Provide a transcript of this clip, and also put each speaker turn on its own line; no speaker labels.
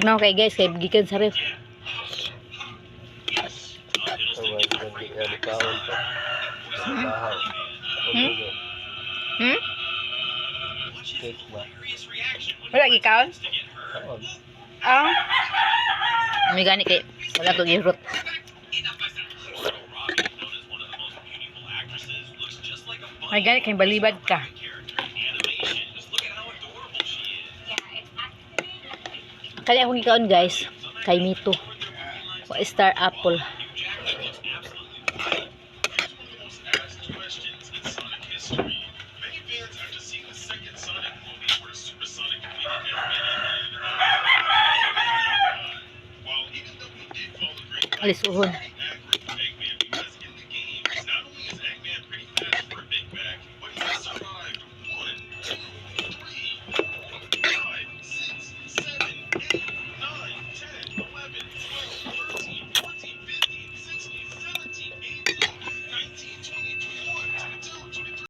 Tugnaw kay, guys, kay gikan sa ref.
Oh, hindi na kaon pa. Bahaw. Cake ba?
Wala gikaon?
Kaon.
Ah.
May gani kay wala ko gihurot.
May gani kay balibad ka.
Kali akong gikaon, guys, kay Mito. Wa star apple. Alisuhon.